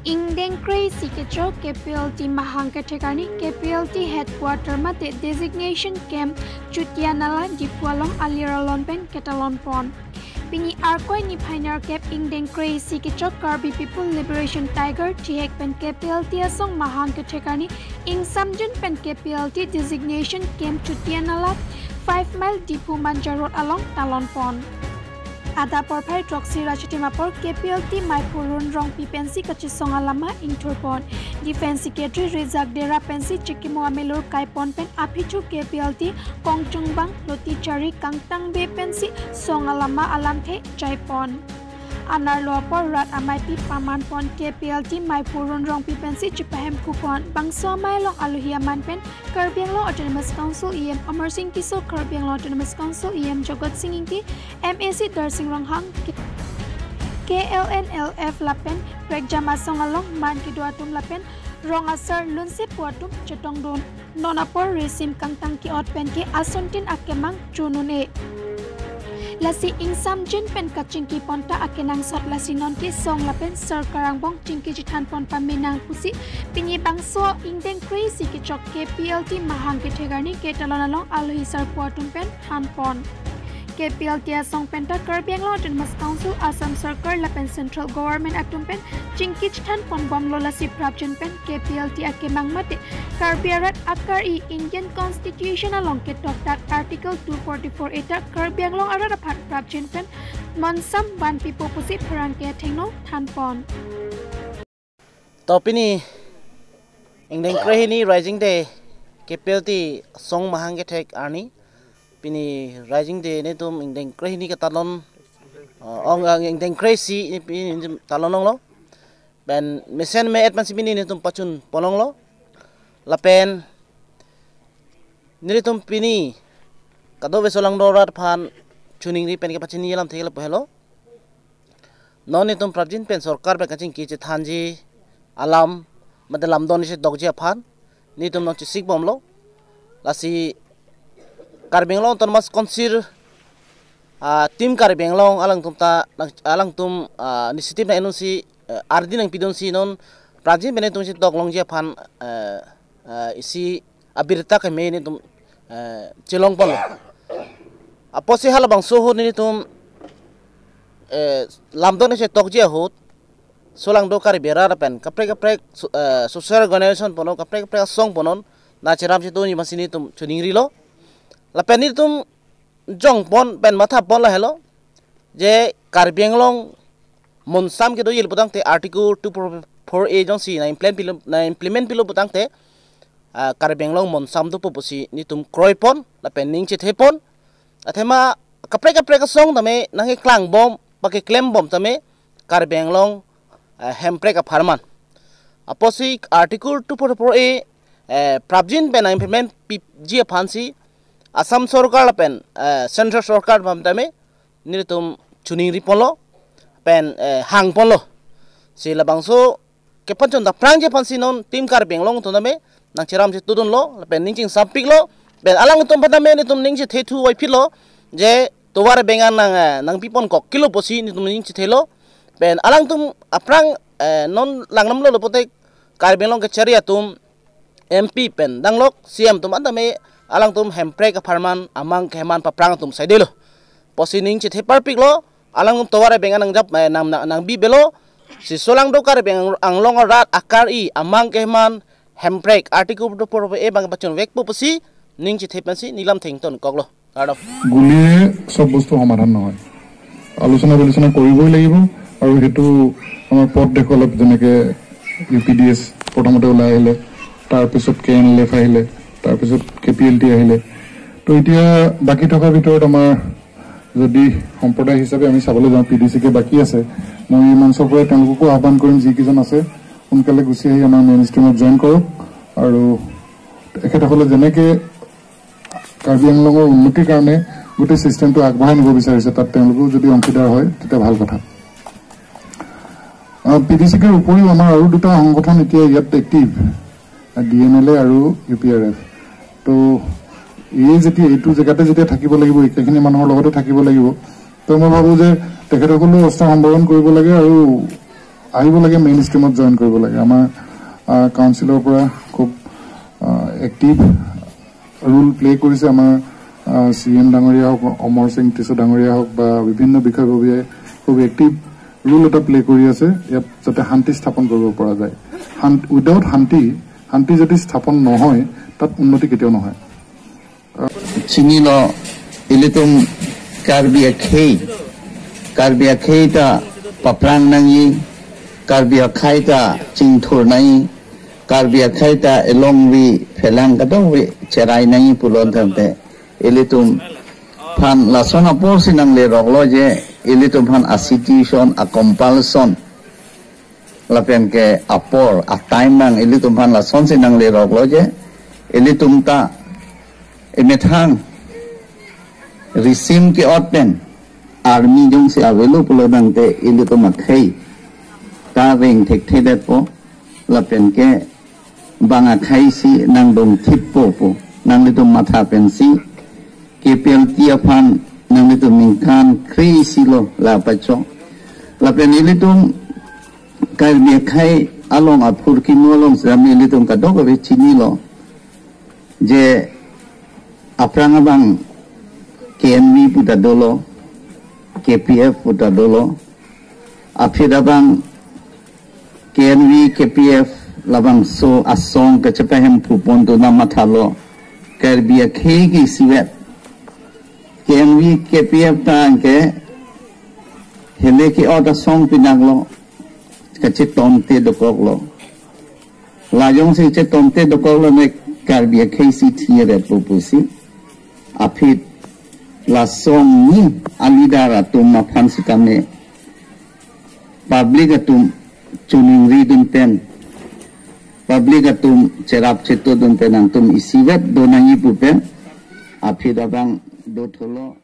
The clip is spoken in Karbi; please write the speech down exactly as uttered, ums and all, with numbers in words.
Ingdeng kre-isi kechok K P L T mahang kethek arni K P L T headquarter mate designation camp Chutia Nala Diphu along alir alon pen ketalon pon. Pini Arkoi niphai nerkep ingdeng kre-isi kechok Karbi People Liberation Tiger thihek pen K P L T asong mahang kethek arni ingsamjin pen K P L T designation camp Chutia Nala five mile Diphu Manja Road along talon pon. Adap porphai throksi ra chitim apor K P L T maiphu Run Rongpi pensi kachesong alama ingthur pon. Defence Secretary Rizak Dera pensi chikimo amelur kaipon pen aphi chu K P L T kongchungbang Loti Chari Kangtangbe pensi song alama alamthe jaipon. Anerlo apor rat ameipi paman pon. K P L T maiphu Run Rongpi pensi chipahemkhu pon. Bangso amei along alohi aman pen Karbi Anglong Autonomous Council E M Amarsing Tisso, Karbi Anglong Autonomous Council E M Jagat Sing Engti, M A C Darsing Ronghang, K-, K L N L F lapen prekjam asong along man kedo atum lapen rong asar lunsepo atum chetongdun. Non apor risim kangtang ke-ot pen ke asontin akemang chun un-e. Lasi ingsamjin pen kachingki pon ta akenangsot, lasi non ke song lapen sorkar angbong chingki chethan pon pame nang pusi pini bangso ingdeng kre-isi kechok K P L T mahang kethek arni ketalon along alohi sarpo atum pen than pon. K P L T asong pen ta Karbi Anglong Autonomous Council, Assam Sorkar lapen Central Government atum pen chingki chethan pon bomlo, lasi prapjin pen K P L T akemang mate Karbi arat akar-i Indian Constitution along ketokdak Article two forty-four A ta Karbi Anglong arat aphan prapjin pen monsam vanpipo pusi pherangke athengno than pon. To pini ingdeng kre-hini Rising Day K P L T song mahang kethek arni. Pini Rising Day netum ingdeng kre-hini ketalon, uh, ong, uh, ingdeng kre-isi ni pini netum talon onglo. Pen mesen me-et pensi pini netum pachun pon onglo. Lapen nelitum pini kadokave solangdo arat aphan choningri pen kepachini alamthe lapu helo. Non netum prapjin pen sorkar pen kachingki chethanji alam mate lamdon isi tokji aphan netum non chesik bomlo. Lasi Karbi Anglong Autonomous Council, ah, Team Karbi Anglong alangtum ta nang, alangtum, ah, initiative nang-enunsi, eh, ardi nangpidunsi non prapjin pen netum si toklongji aphan, eh, eh, isi abirta keme netum, eh, chelong ponlo. Apotsi halabangso ahut netum, eh, lamdon isi tokji ahut solangdo Karbi arat pen kaprek kaprek so-, eh, social organization punon, kaprek kaprek asong punon nangcheram chetunji masi netum choningrilo. Lapen netum jong pon pen matha pon lahelo je Karbi Anglong monsam kedo ejil putangte Article two four four A jongsi nang-implement pilo, nang-implement pilo putangte, ah, Karbi Anglong monsam dopo pusi netum kroi pon lapen ning chethe pon. Athema kaprek kaprek asong tame nangkeklang bom, pakeklem bom tame Karbi Anglong, eh, hemprek apharman. Apotsi Article two four four A, eh, prapjin pen nang-implement piji aphansi Assam Sorkar lapen, eh, Central Sorkar bam tame netum choningri ponlo pen, eh, hang ponlo. Si labangso kepachun ta prangji aphansi non Team Karbi Anglong atum tame nangcheram chetudunlo lapen ning chingsampiklo. Pen alangtum aphan tame netum ning chethe thu vaipitlo je tovar bengan nang, eh, nangpipon kok kilo pusi netum ning chethelo. Pen alangtum aphrang, eh, non langdamlo laputek Karbi Anglong kechari atum M P pen danglok C M atum anta me alangtum hemprek apharman amang keman paprang atum saidelo. Pusi ning chethe parpiklo, alangtum tovar bengan nangjap, eh, nang, nang, nangbibelo, si solangdo Karbi Ang-, Anglong arat akar-i amang keman hemprek Article two four four A bang pachunvekpo pusi ning chethe pensi nelam thengton koklo. Kardom. গুলীয়ে চব বস্তু সমাধান নহয়। আলোচনা বিলোচনা কৰিবই লাগিব আৰু সেইটো আমাৰ পথ দেখুৱালে, যেনেকে ইউ পি ডি এছ প্ৰথমতে ওলাই আহিলে, তাৰপিছত কে এন এল এফ আহিলে, তাৰপিছত কে পি এল টি আহিলে। তো এতিয়া বাকী থকাৰ ভিতৰত আমাৰ যদি সম্প্ৰদায় হিচাপে আমি চাবলৈ যাওঁ, পি ডি চি কে বাকী আছে। মই এই মঞ্চৰ পৰাই তেওঁলোককো আহ্বান কৰিম, যিকেইজন আছে সোনকালে গুচি আহি আমাৰ মেইন ষ্ট্ৰীমত জইন কৰক আৰু তেখেতসকলে যেনেকে কাৰ্বি আংলঙৰ উন্নতিৰ কাৰণে গোটেই ছিষ্টেমটো আগবঢ়াই নিব বিচাৰিছে, তাত তেওঁলোকেও যদি অংশীদাৰ হয়, তেতিয়া ভাল কথা। পি ডি চি কেৰ উপৰিও আমাৰ আৰু দুটা সংগঠন এতিয়া ইয়াত এক্টিভ, ডি এন এল এ আৰু ইউ পি আৰ এফ। তো এই যেতিয়া এইটো জেগাতে যেতিয়া থাকিব লাগিব, একেখিনি মানুহৰ লগতে থাকিব লাগিব, তো মই ভাবোঁ যে তেখেতসকলেও অস্ত্ৰ সম্বৰণ কৰিব লাগে আৰু আহিব লাগে, মেইন ষ্ট্ৰীমত জইন কৰিব লাগে। আমাৰ কাউন্সিলৰ পৰা খুব এক্টিভ ৰোল প্লে কৰিছে আমাৰ চি এম ডাঙৰীয়া হওক, অমৰ সিং টিছো ডাঙৰীয়া হওক বা বিভিন্ন বিষয়ববীয়াই খুব এক্টিভ ৰোল এটা প্লে কৰি আছে ইয়াত, যাতে শান্তি স্থাপন কৰিব পৰা যায়। উইদাউট শান্তি, শান্তি যদি স্থাপন নহয়, তাত উন্নতি কেতিয়াও নহয়। Chinilo, ilitum Karbi akhei, Karbi akhei ta paprang nangji, Karbi akhei ta chingthur nangji, Karbi akhei ta elongri phelang kadokave cherai nangji pulo tangte, ilitum aphan lason apor si nangleroklo je, ilitum aphan a situation, a compulsion, lapen ke apor, a time nang ilitum aphan lasonsi nangleroklo je, ilitum ta emethang risim ke-ot pen army jongsi avelo pulo tangte ilitum akhei ta reng thekthedetpo, lapen ke bang akhei si nangdong thippo pu nanglitum matha pensi K P L T aphan nanglitum ningkan kre-isi lo la pacho. Lapen ilitum Karbi akhei along aphurkimo along sami ilitum kadokave chinilo je aphrang abang K N V pu ta dolo, K P F pu ta dolo, aphi abang K N V, K P F labangso asong kachepahemphu pon tu namathalo. Karbi akhei ke isivet. K N V, K P F ta anke hele ke-ot asong pinanglo. Kachetomte dokoklo. La jongsi chetomte dokoklo ne Karbi akhei si thire pupusi. Aphi la asong ni a leader atum aphan sitame public atum choningridun pen, public atum cherap chetodun pen nangtum isivet do nangji pu pen aphi abang do tholo.